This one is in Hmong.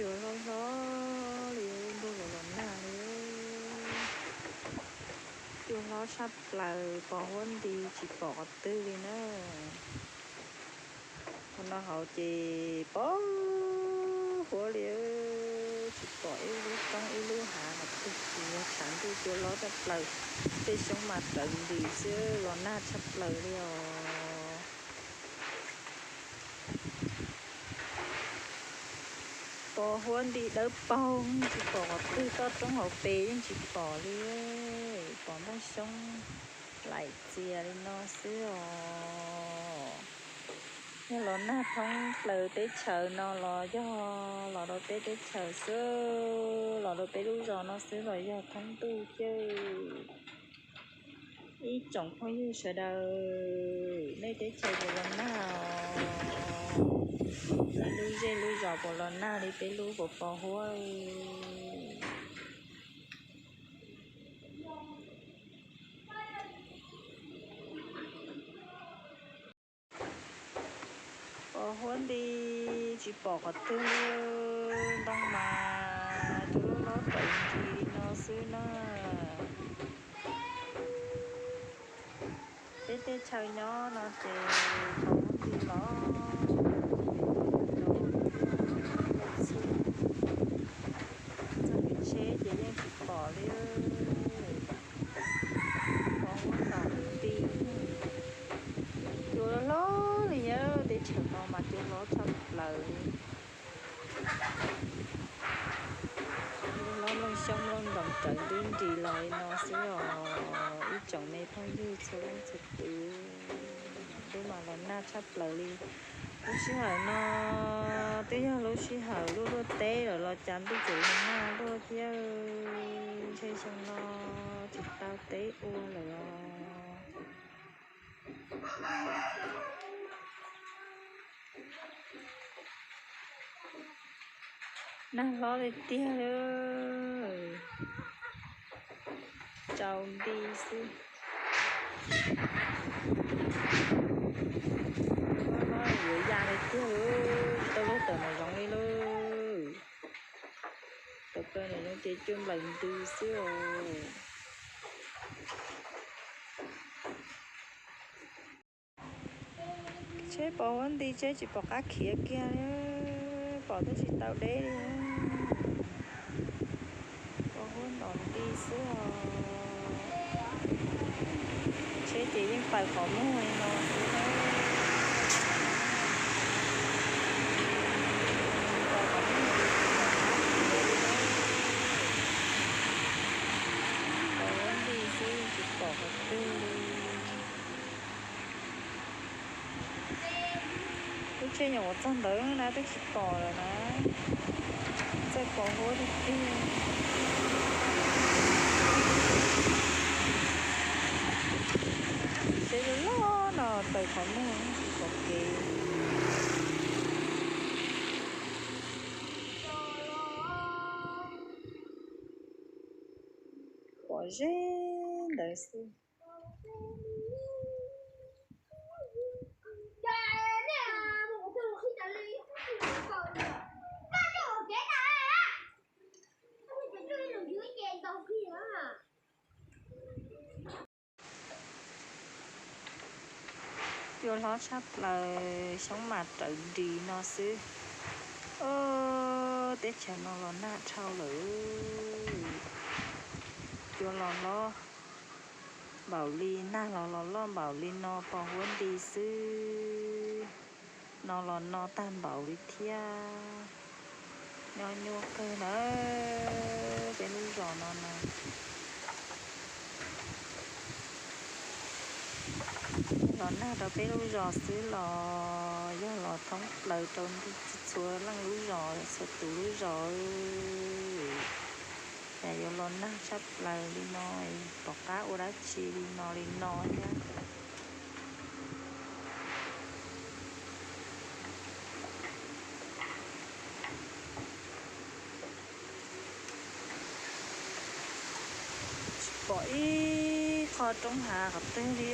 Cua hlob hlob li, ntuj los los nag li. Cua hlob tshaj plaws, pos huab nti tsis pom qhov twg li na. Ua no hauv ces pos huab li, tsis pom ib lub roob ib lub hav qhov twg, tsis yog tshav ntuj, cua hlob tshaj plaws. Tej xyoob mas rawv nris xwb, los nag tshaj plaws li os. Pos huab nti dawb paug, tsis pom qhov twg, toj roob hauv pes yeej tsis pom li. Pom nplooj xyoob laim txias li no xwb os. Yog los nag thoob plaws teb chaws no los yog los rau peb teb chaws xwb, los rau peb lub zos no xwb los yog thoob ntuj xwb. Ib tsoom phooj ywg sawv daws, nej teb chaws puas los nag os? Nej lub zej lub zos puas los nag li peb lub puas pos huab? Pos huab nti tsis pom qhov twg, ntoo mas cua hlob rawv nris li no xwb na. Peb teb chaws nyob no ces pos huab nti los, txog kev tsheb ces yeej tsis pom li. Pos huab nti, cua hlob hlob li, teb chaws no mas cua hlob tshaj plaws li. Cua hlob, nplooj xyoob nplooj ntoos rawv nruab nris los li no xwb os. Ib tsoom me phooj ywg txhua leej txhua tus, lub mas los nag tshaj plaws li. Lub sij hawm no twb yog lub sij hawm luaj luaj teb lawm los cas ntuj tseem nag luaj thiab. Ntshe xyoo no tsis tau teb ua lawm os. Nag hlob tiag tiag, tsaus nti xwb. Yuav ya li tiag, tsis tau luag tawm nram zoov li lauj. Tawm plaws nram zoov ces cua nplaws ntws xwb os. Tsheb pos huab nti tsheb tsis pom qab khiav kiag li, pom twb tsis tau deb li. Pos huab ntom nti xwb os. Tsheb ces yeej plaws qhov muag li no xwb na. Pos huab nti xwb tsis pom qhov twg li. Lub tsheb nyuam qhuav txog ntawd na twb tsis pom lawm na. Txawj pos huab tiag tiag. Tsheb loj loj no tawm qhov muag tsis pom kev. Pom ze ntawd xwb. Cua hlob tshaj plaws, xyoob mas rawv nris no xwb. Teb chaws no los nag dhau lawm. Cua los loj npaum li, nag los los loj npaum li no, pos huab nti xwb. No los no tag npaum li thiab. Nyob nyuaj kawg na, peb lub zos no na. Los nag rau peb lub zos xwb los yog los thoob plaws rau txhua leej lub zos, txhua tus lub zos. Cas yuav los nag tshaj plaws li no, pom qab ua dab tsi li no li no thiab. Tsis pom ib qho roob hav qhov twg li.